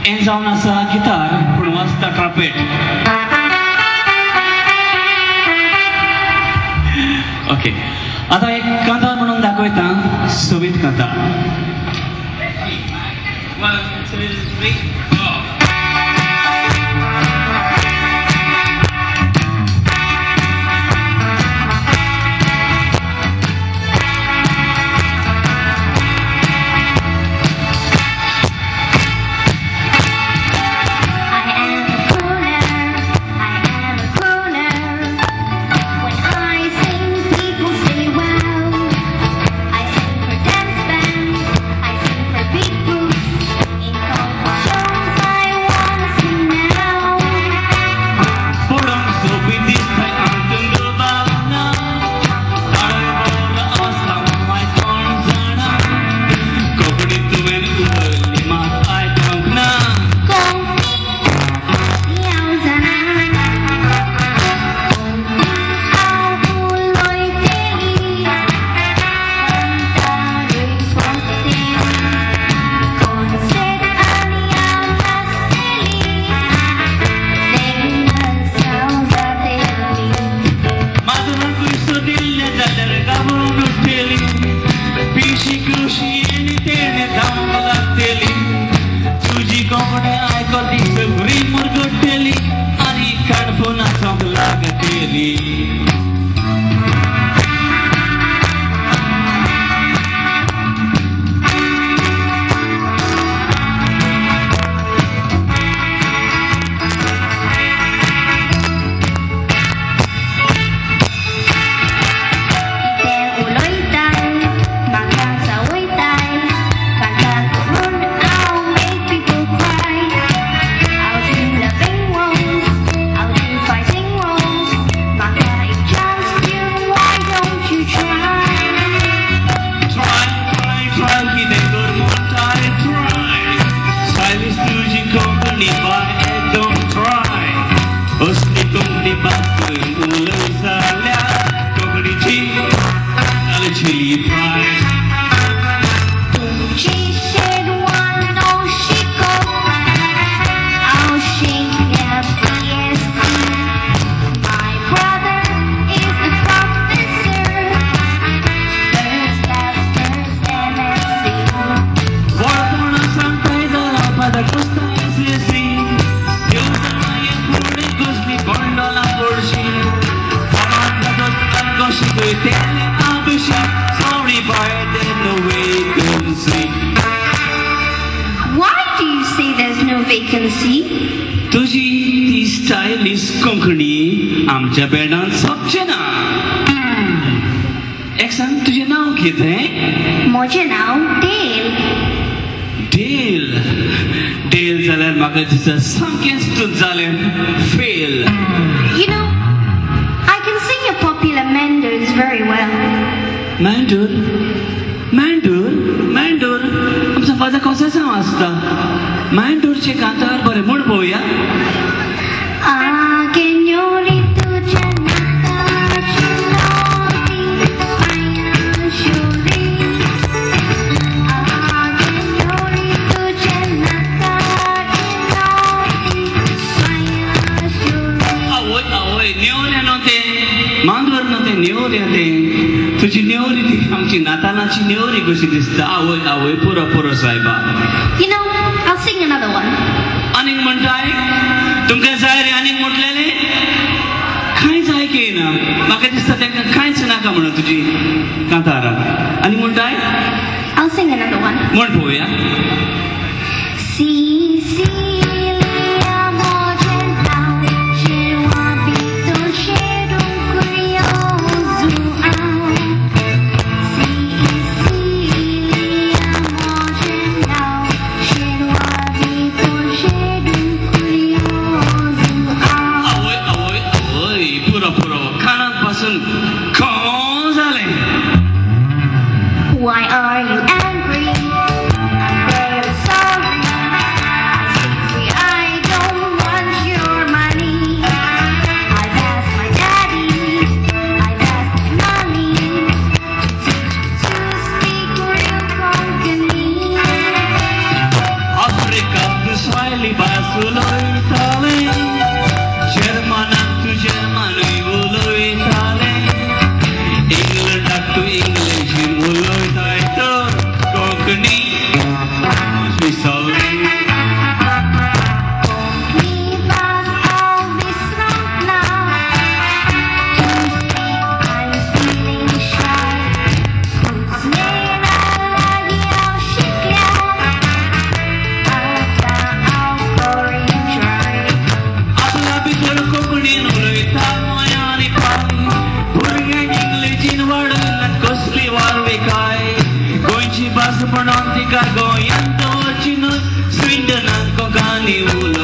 हें जावन आसा गिटार पूण वाजता ट्रपेट. ओके, आतां एक कांतार म्हणून दाखयता, सोबीत कांतार. 1 2 3 4. Why do you say there's no vacancy? तुझी ती स्टायलिश कोंकणी आमच्या बेडान सोबचें ना. एक सांग, तुजें नांव कितें? म्हजें नांव डेल. डेल, डेल जाल्यार म्हाका दिसता सामकेंच तूं जालें fail. You know, I can sing your popular mandors very well. Mandor? Mandor? Mandor? आमचो फादर कोसेसांव आसता. मांडोरचे कांतार बरें म्हूण पळोवया. आवय आवय, नेवऱ्या न्हू तें, मांडोर न्हू तें, नेवऱ्या तें. तुजी नेवरी ती आमची नातालाची नेवरी कशी दिसता. आवय आवय, पुरो पुरो सायबा. You know, I'll sing another one. आनीक म्हणटाय? तुमकां जाय रे आनीक म्हटलेलें? कांयच आयकना म्हाका दिसता तांकां कांयच नाका म्हणून तुजी कांतारां. आनी म्हणटाय? I'll sing another one. म्हण पळोवया. Why are you angry? म्हणून तिका गोंयांत दवरची न्हय, स्विंडनाक कोंकणी उलो.